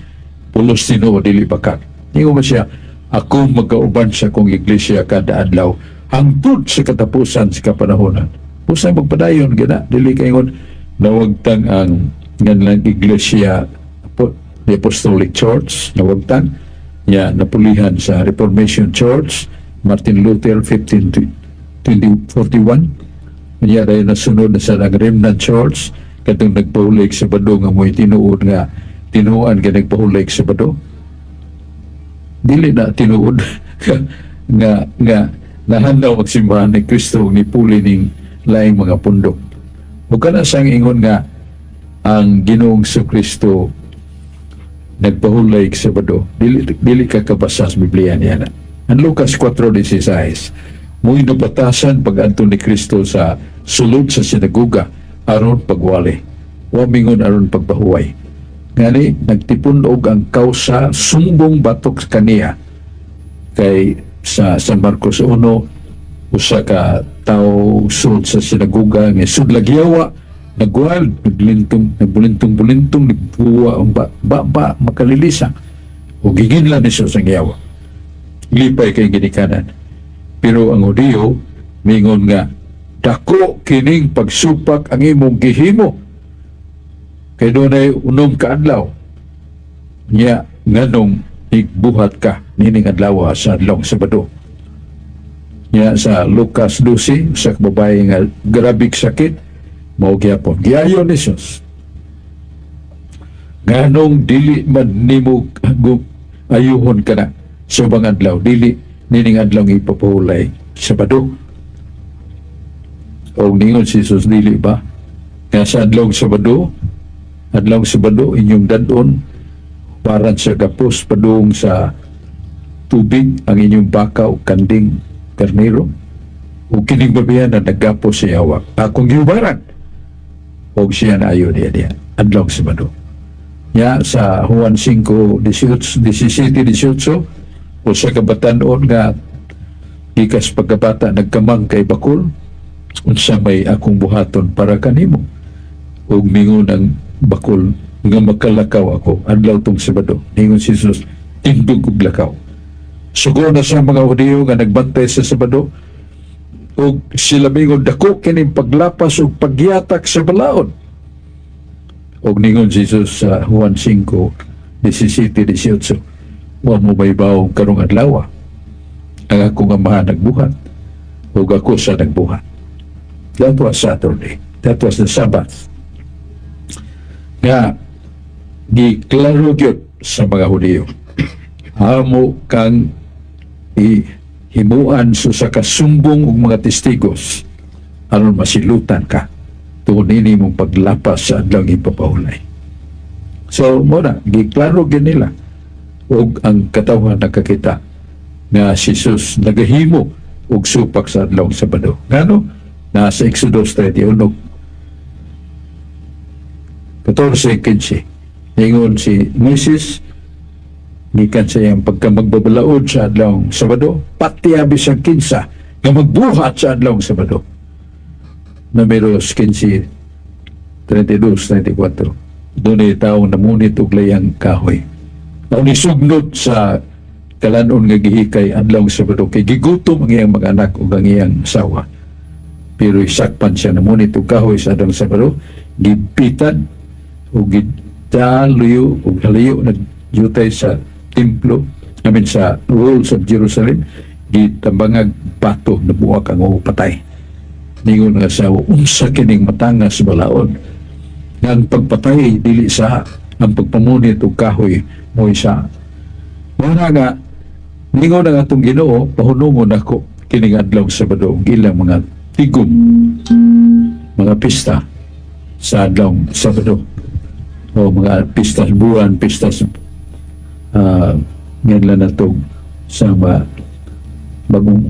pulos tinuod, dili bakak. Ningon ba siya, "Ako magkauban sa kong iglesia kada adlaw hangtod sa katapusan sa kapanahonan." Usay magpadayon gina dili kaingon nawagtang ang nganlang iglesia, the Apostolic Church, nawagtang ya napulihan sa Reformation Church, Martin Luther 1541. Unya dahil nasunod na sa ang Remnant Church katong nagpahulik sa Sabado nga mo'y tinuod nga tinuan kay nagpahulik sa Sabado. Dili na tinuod nga nahandaw magsimbahan ni Kristo ug nipuli ning laing mga pundok. Ug kana sang ingon nga ang Ginoong Kristo nagpahulay sa Sabado, dili ka kabasa sa Biblia niya na. Ang Lucas 4:16, mo'y nabatasan pag-anto ni Kristo sa sulod sa sinagoga aron pagwali. Wa mingon aron pagpahuway. Ngani nagtipon og ang kausa sumbong batok kaniya kay sa San Marcos 1, usa ka tawo sulod sa sinagoga nga sudlag yawa, nagwal, naglintong, nagbulintong-bulintong, nagbuwa ang ba, ba, ba makalilisa ug giginlan ni siya sa yawa. Lipay kay ginikanan. Pero ang Hudiyo mingon nga dako kining pagsupak ang imong gihimo. Kay dunay 6 ka adlaw. Nya nganong igbuhat ka nining adlaw sa adlawng Sabado? Nya sa Lucas 12, usa ka babae nga grabeng sakit, mao gyapon. Giayo ni Jesus. Nganong dili man nimo ayuhon ka na sa ubang adlaw, dili nining adlaw nga ipapahulay Sabado? O ningon si Jesus, dili ba nga sa adlaw Sabado inyong dadon paran sa gapos padung sa tubig ang inyong baka o kanding, karnero, o kining babayan na naggapos sa yawak akong gihubaran og siya na ayo niya diya adlaw Sabado? Ya sa Juan 5, 18, 17, 18, usa ka batan-on nga gikas pagkabata nagkamang kay bakul, unsa may akong buhaton para kanimo? Ug mingon ang bakul nga makalakaw ako adlaw tong Sabado. Ningon si Jesus, tindog ug lakaw. Sugo na sa mga Hudiyo nga nagbantay sa Sabado ug sila mingon, dako kining paglapas ug pagyatak sa balaod. Ug ningon si Jesus sa Juan 5, 17, 18, wa mo baybaw karong adlaw? Ang akong Amahan nagbuhat ug ako sa nagbuhat. That was Saturday. That was the Sabbath nga giklaro gyud sa mga Hudiyo. Amo kang himuan sa kasumbong ug mga testigos aron masilutan ka tungod nini mong paglapas sa adlaw ipapahulay. So mo na giklaro gyud nila ug ang katawhan nakakita nga si Jesus nagahimo og supak sa adlaw Sabado. Ngano? Nasa Exodus 31, 14, 15. Ingon si Moises, gikan sa iyang pagkamagbabalaod sa adlaw Sabado, pati bisan kinsa nga magbuhat sa adlaw Sabado. Numeros 15, 32, 34. Dunay taong namunit og layang kahoy. Ang nisugnot sa kalanon nga gihikay adlaw Sabado kay gigutom ang iyang mga anak ug ang iyang asawa. Pero isakpan siya namunit og kahoy sa adlaw Sabado, gipitan ug gidaluyo ug halayo nagjutay sa templo, I mean sa walls of Jerusalem, gitambangag bato, nabuak ang ulo, patay. Ningon nga asawa, unsa kining matangas balaod nga ang pagpatay dili sa ang pagpamunit og kahoy mo isa? Mao nga ningon ang atong Ginoo, pahunungon ako kining adlaw Sabado ug ilang mga tigom, mga pista sa adlaw Sabado o mga pista sa buwan, pista sa ngadla na to sa mga bagong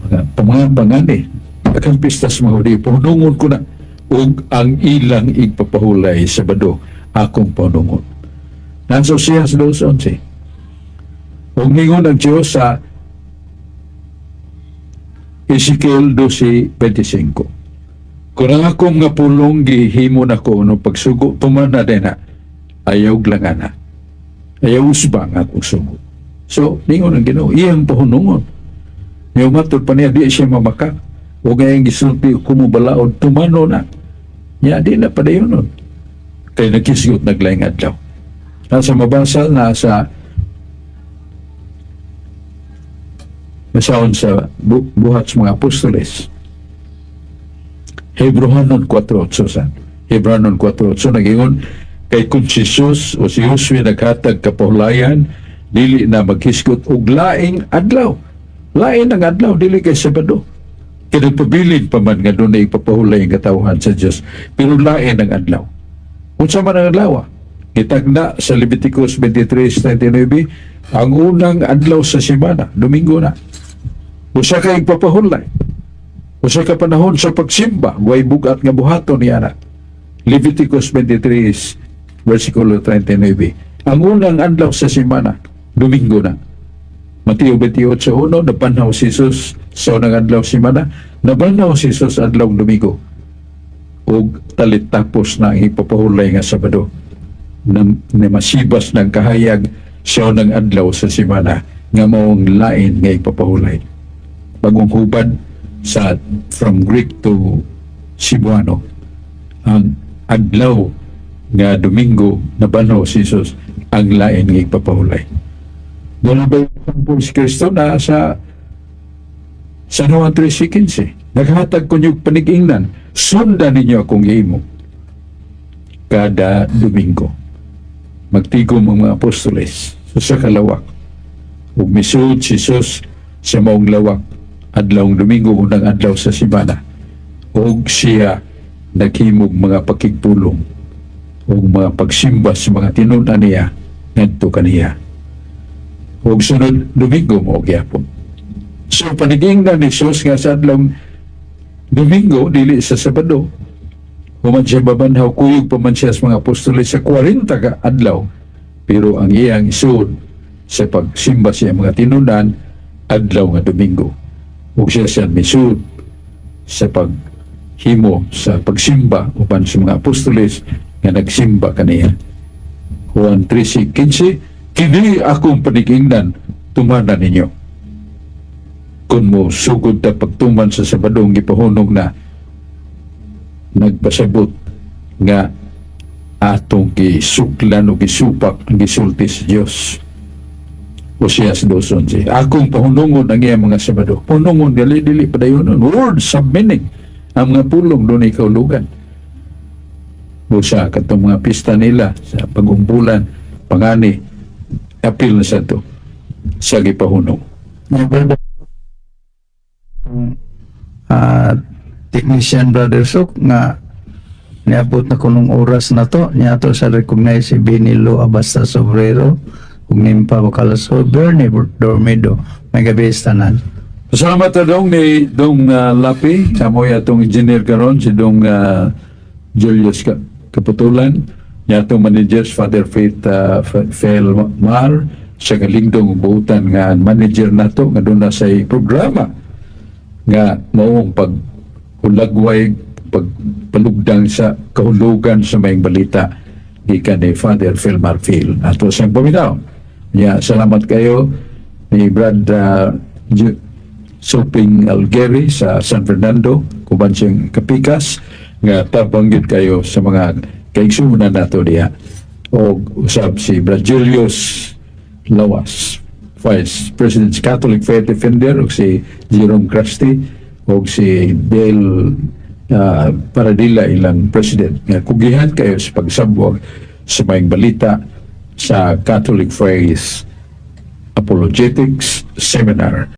mga pamangani akang pista sa mga Hudiyo, pahunungon ko na ug ang ilang igpapahulay Sabado akong pahunungon. Nasa Oseas 2:11. Ug ningon ang Diyos sa Ezekiel 12:25, kung ang akong nga pulong gihimo nako no pagsugo, tuman na din na, ayaw langana, ayaw usba ang akong sugo. So ningon ang Ginoo, iyang pahunungon. Niya matod pa niya, di siya mamaka o ngayang gisulti kumubalaod, tumano na niya, di na padayon nun kay nagkisgot naglaing adlaw. Nasa mabasa na sa basahon sa Buhat sa mga Apostoles, Hebrohanon 4:8, sa Hebrohanon 4:8 nagingon kay kung si Jesus o si Josue naghatag kapahulayan, dili na maghisgot og laing adlaw. Lain ang adlaw, dili kay Sabado. Kay nagpabilin pa man nga dunay ipapahulay ang katawhan sa Dios, pero lain ang adlaw. Unsa man ang adlaw? Gitagna sa Leviticus 23:39 ang unang adlaw sa semana, Domingo na. Usa ka igpapahulay. Usa ka panahon sa pagsimba, way bugat nga buhaton niya na. Leviticus 23 versikulo 39. Ang unang adlaw sa semana, Domingo na. Mateo 28:1, nabanhaw si Jesus sa unang adlaw semana, nabanhaw si Jesus adlaw Domingo. Ug talit tapos na ang ipapahulay nga Sabado. Na masibas ng kahayag sa unang adlaw sa semana. nga maong lain nga ipapahulay. Bagong hubad sa from Greek to Cebuano, ang adlaw nga Domingo nabanhaw si Jesus, ang lain nga ipapahulay. Doon ba yung si Kristo na sa San Juan 13:15? "Naghatag ko niyo panig-ingnan, sundan ninyo akong gihimo kada Domingo." Magtigom ang mga apostoles sa kalawak. Ug misud si Jesus sa maong lawak adlawng Domingo, unang adlaw sa simana. Ug siya naghimog mga pakigpulong ug mga pagsimba sa mga tinun-an niya ngadto kaniya. Ug sunod Domingo mao gyapon. So panigingnan ni Jesus nga sa adlawng Domingo, dili sa Sabado. Human siya mabanhaw, kuyog pa man siya sa mga apostoles sa 40 ka adlaw. Pero ang iyang isuod sa pagsimba sa iyang mga tinunan, adlaw nga Domingo. Ug siya misud sa paghimo sa pagsimba uban sa mga apostoles nga nagsimba kaniya. Juan 13:15, "Kini akong panigingnan, tumanan ninyo." Kung mo sugod ta pagtuman sa Sabadong gipahunong na, nagpasabot nga atong gisuklan o gisupak ang gisulti sa Dios. Osias 2:11. "Akong pahunungon ang iyang mga Sabado." Pahunungon, dili dili padayonon. Words have meaning. Ang mga pulong doon ikaulugan. Busa katong mga pista nila sa pag-umbulan, pangani, apil na sa to sa gipahunong. Yeah, brother. Technician, Brother Sok, nga niabot na kunong oras na to niya to sa recognize si Benilo Abasta Sobrero ug Nimpa Bacalaso, Bernie Dormedo. May gabi tanan. Salamat na dong ni Dong Lapi, amoy atong engineer karon si Dong Julius Kaputulan, niya atong manager si Father Faith Fel Mar, sa kalingdong buutan nga manager nato nga doon na sa programa nga maong paghulagway, pagpalugdang sa kahulugan sa Maayong Balita gikan ni Father Phil Marfil ato siyang paminaw. Ya, salamat kayo ni Brad Soping Algeri sa San Fernando, kuban siyang kapikas nga tabang gyud kayo sa mga kaigsuonan nato diha, og usab si Brad Julius Lawas, Vice President sa Catholic Faith Defender, ug si Jerome Crusty ug si Dale Paradilla, ilang president, nga kugihan kayo sa pagsabwag sa Maayong Balita sa Catholic Faith Apologetics Seminar.